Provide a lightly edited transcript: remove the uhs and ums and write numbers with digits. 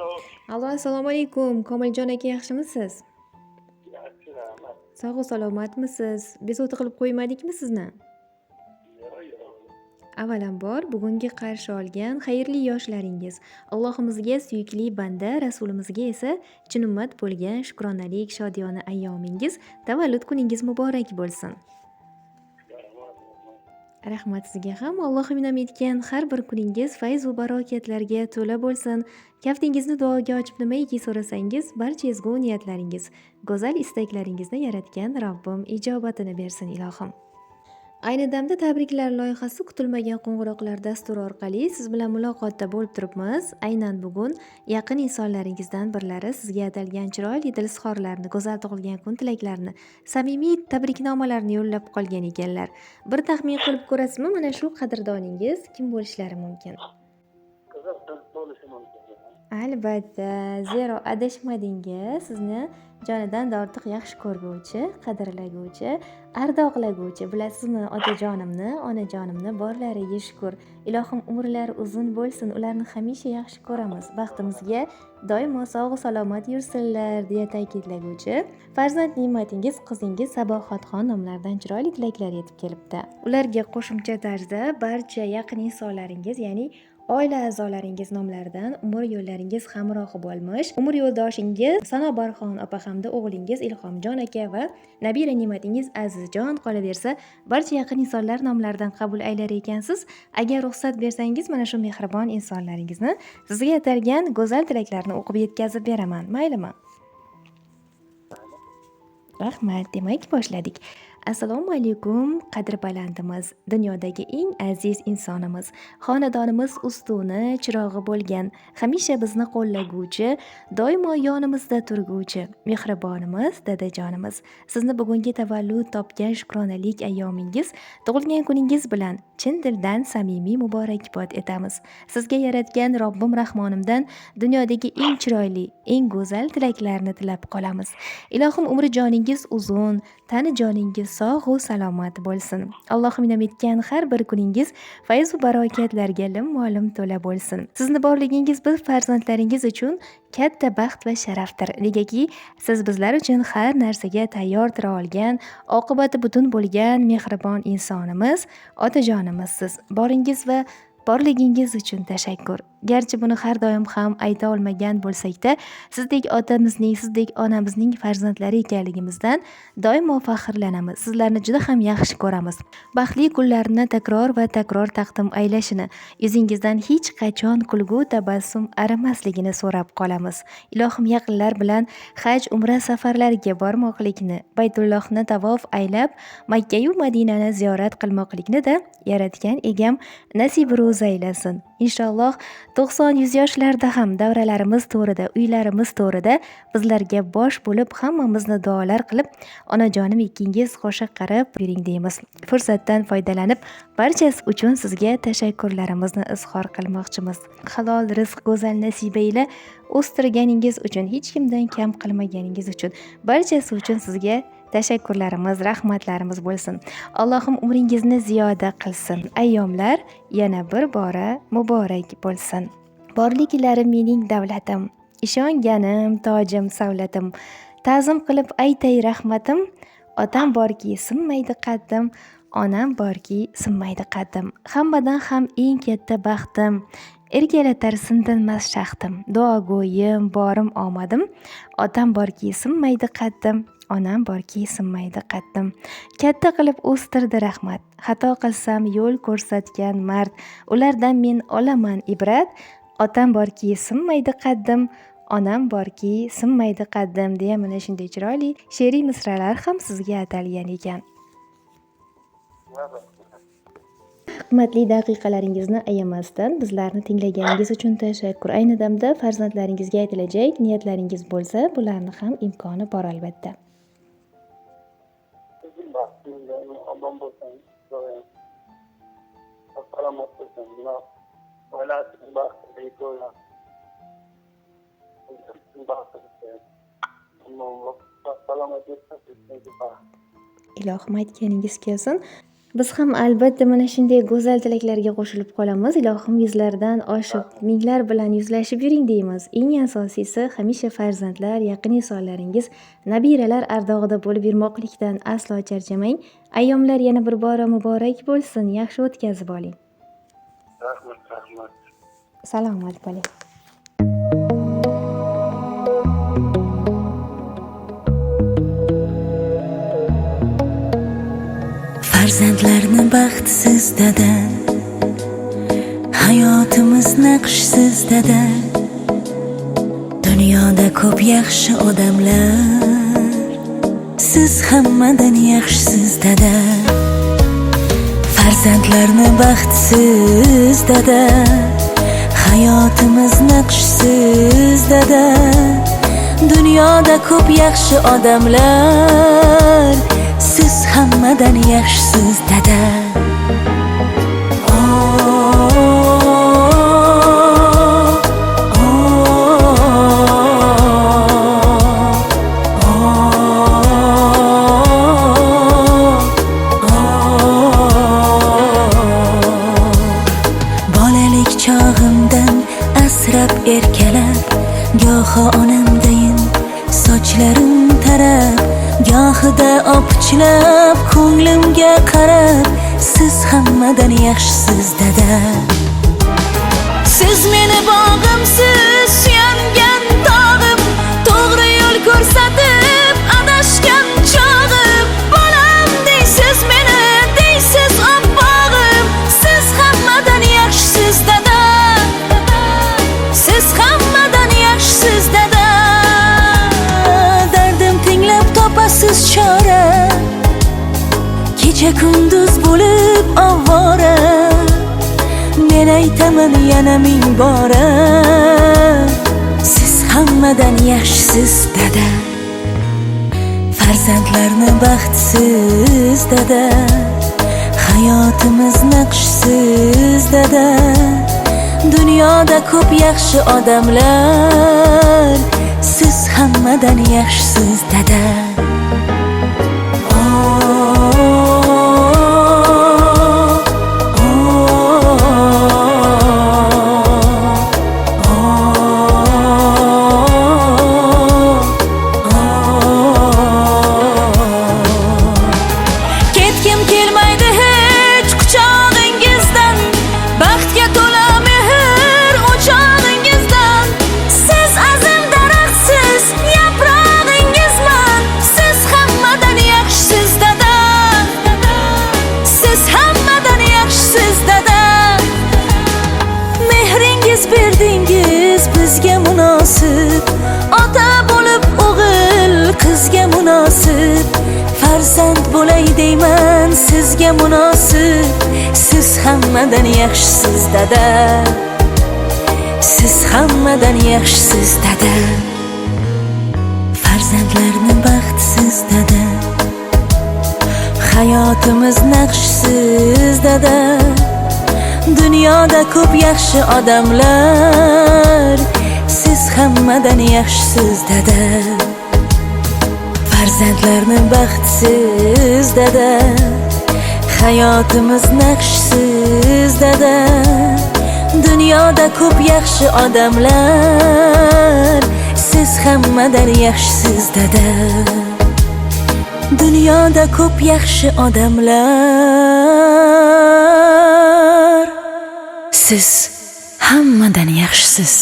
Alo. Alo, assalomu alaykum. Komiljon aka, yaxshimisiz? Yaxshi, rahmat. Sog'u salomatmisiz? Bezovta qilib qo'ymadikmi sizni? Yo'q, yo'q. Avvalambor, bugungi qarshi olgan xayrli yoshlaringiz, Allohimizga suyukli banda, Rasulimizga esa chin ummat bo'lgan shukronalik shodiyona ayyomingiz, tavallud kuningiz muborak bo'lsin. Rahmat, rahmat. Rahmat sizga ham. Allohim in'om etgan har bir kuningiz fayz va barokatlarga to'la bo'lsin. Kaftingizni duoga ochib nimaiki so'rasangiz, barcha ezgu niyatlaringiz, go'zal istaklaringizni yaratgan Robbim ijobatini bersin, ilohim. Ayni damda tabriklar loyihasi kutilmagan qo'ng'iroqlar dasturi orqali siz bilan muloqotda bo'lib turibmiz. Aynan bugun yaqin insonlaringizdan birlari sizga atalgan chiroyli dil izhorlarni, go'zal tug'ilgan kun tilaklarini, samimiy tabriknomalarni yo'llab qolgan ekanlar. Bir taxmin qilib ko'rasizmi, mana shu qadrdoningiz kim bo'lishlari mumkin? Qizim qiz bo'lishi mumkin. Albatta, zero adashmadingiz, sizni jonidan ortiq yaxshi ko'rguvchi, qadrlaguvchi, ardoqlaguvchi, bilasizmi, otajonimni, onajonimni borlariga shukur. Ilohim umrlari uzun bo'lsin, ularni hamisha yaxshi ko'ramiz. Baxtimizga doimo sog' salomat yursinlar, deya ta'kidlaguvchi farzand ne'matingiz qizingiz Sabohatxon nomlaridan chiroyli tilaklar yetib kelibdi. Ularga qo'shimcha tarzda barcha yaqin insonlaringiz, ya'ni oila a'zolaringiz nomlaridan umr yo'llaringiz hamrohi bo'lmish umr yo'ldoshingiz Sanobarxon opa hamda o'g'lingiz Ilhomjon aka va nabira ne'matingiz Azizjon, qolaversa barcha yaqin insonlar nomlaridan qabul aylar ekansiz. Agar ruxsat bersangiz, mana shu mehribon insonlaringizni sizga atalgan go'zal tilaklarni o'qib yetkazib beraman, maylimi? Rahmat. Demak, boshladik. Assalomu alaykum, qadri balandimiz, dunyodagi eng aziz insonimiz, xonadonimiz ustuni, chirog'i bo'lgan, hamisha bizni qo'llaguvchi, doimo yonimizda turguvchi mehribonimiz, dadajonimiz. Sizni bugungi tavallud topgan shukronalik ayyomingiz, tug'ilgan kuningiz bilan chin dildan samimiy muborakbod etamiz. Sizga yaratgan Robbim Rahmonimdan dunyodagi eng chiroyli, eng go'zal tilaklarni tilab qolamiz. Ilohim umri joningiz uzun, tani joningiz sog'u salomat bo'lsin. Allohim in'om etgan har bir kuningiz fayz va barokatlarga lim-molim to'la bo'lsin. Sizni borligingiz biz farzandlaringiz uchun katta baxt va sharafdir. Negaki siz bizlar uchun har narsaga tayyor tura olgan, oqibati butun bo'lgan mehribon insonimiz, otajonimizsiz. Boringiz va borligingiz uchun tashakkur. Garchi buni har doim ham ayta olmagan bo'lsak-da, sizdek otamizning, sizdek onamizning farzandlari ekanligimizdan doimo faxrlanamiz. Sizlarni juda ham yaxshi ko'ramiz. Baxtli kunlarni takror va takror taqdim aylashini, yuzingizdan hech qachon kulgu tabassum arimasligini so'rab qolamiz. Ilohim yaqinlar bilan haj, umra safarlariga bormoqlikni, Baytullohni tavof aylab, Makka yu Madinani ziyorat qilmoqlikni-da yaratgan egam nasib ro'za aylasin. Inshaalloh 90-100 yoshlarda ham davralarimiz to'rida, uylarimiz to'rida bizlarga bosh bo'lib, hammamizni duolar qilib, onajonim ikkingiz qo'sha qarab yuring deymiz. Fursatdan foydalanib, barchasi uchun sizga tashakkurlarimizni izhor qilmoqchimiz. Halol rizq, go'zal nasiba ila o'stirganingiz uchun, hech kimdan kam qilmaganingiz uchun, barchasi uchun sizga tashakkurlarimiz, rahmatlarimiz bo'lsin. Allohim umringizni ziyoda qilsin. Ayyomlar yana bir bora muborak bo'lsin. Borliklari mening davlatim, ishonganim tojim, savlatim. Ta'zim qilib aytay rahmatim, otam borki sinmaydi qaddim, onam borki sinmaydi qaddim. Hammadan ham eng katta baxtim, erkalatar sindirmas shaxtim. Duogo'yim, borim omadim, otam borki sinmaydi qaddim, onam borki sinmaydi qaddim. Katta qilib o'stirdi rahmat, xato qilsam yo'l ko'rsatgan mard. Ulardan men olaman ibrat, otam borki sinmaydi qaddim, onam borki sinmaydi qaddim, deya mana shunday chiroyli she'riy misralar ham sizga atalgan ekan. Qimmatli daqiqalaringizni ayamasdan bizlarni tinglaganingiz uchun tashakkur. Ayni damda farzandlaringizga aytilajak niyatlaringiz bo'lsa, bularni ham imkoni bor albatta. Sizning baxtingiz omon bo'lsin, Xudoyim. Salomat bo'lsin. Oilasining baxtini ko'rgan. Baxtini. Salomat bo'lsin, sizniki baxt. Ilohim aytganingiz kelsin. Biz ham albatta mana shunday go'zal tilaklarga qo'shilib qolamiz. Ilohim yuzlardan oshib, minglar bilan yuzlashib yuring deymiz. Eng asosiysi hamisha farzandlar, yaqin insonlaringiz, nabiralar ardog'ida bo'lib yurmoqlikdan aslo charchamang. Ayyomlar yana bir bora muborak bo'lsin. Yaxshi o'tkazib oling. Rahmat, rahmat. Salomat bo'ling. Farzandlarni baxtsiz dada, hayotimiz naqshsiz dada. Dunyoda ko'p yaxshi odamlar, siz hammadan yaxshisiz dada. Farzandlarni baxtsiz dada, hayotimiz naqshsiz dada. Dunyoda ko'p yaxshi odamlar, siz hammadan yaxshisiz dada. Bolalik chog'imdan asrab erkalab, gohi onamdayin sochlarim tarab, gohida opichlab ko'nglimga qarab, siz hammadan yaxshisiz dada. Siz meni bog'imsiz, suyangan tog'im, to'g'ri yo'l ko'rsatib adashgan chog'im. Bolam deysiz meni, deysiz oppog'im, siz hammadan yaxshisiz dada. Siz hammadan yaxshisiz dada. Dardim tinglab topasiz chora, kecha kunduz bo'lib ovora. Men aytaman yana ming bora, siz hammadan yaxshisiz dada. Farzandlarni baxtsiz dada, hayotimiz naqshsiz dada. Dunyoda ko'p yaxshi odamlar, siz hammadan yaxshisiz dada. Ketkim kelmaydi hech quchog'ingizdan, baxtga to'la mehr o'chog'ingizdan. Siz azim daraxtsiz, yaprog'ingizman, siz hammadan yaxshisiz dada. Siz hammadan yaxshisiz dada. Mehringiz berdingiz bizga munosib, ota bo'lib o'g'il qizga munosib. Farzand bo'lay deyman sizga munosib, siz hammadan yaxshisiz dada. Siz hammadan yaxshisiz dada. Farzandlarni baxtsiz dada, hayotimiz naqshsiz dada. Dunyoda ko'p yaxshi odamlar, siz hammadan yaxshisiz dada. Farzandlarni baxtsiz dada, hayotimiz naqshsiz dada. Dunyoda ko'p yaxshi odamlar, siz hammadan yaxshisiz dada. Dunyoda ko'p yaxshi odamlar, siz hammadan yaxshisiz.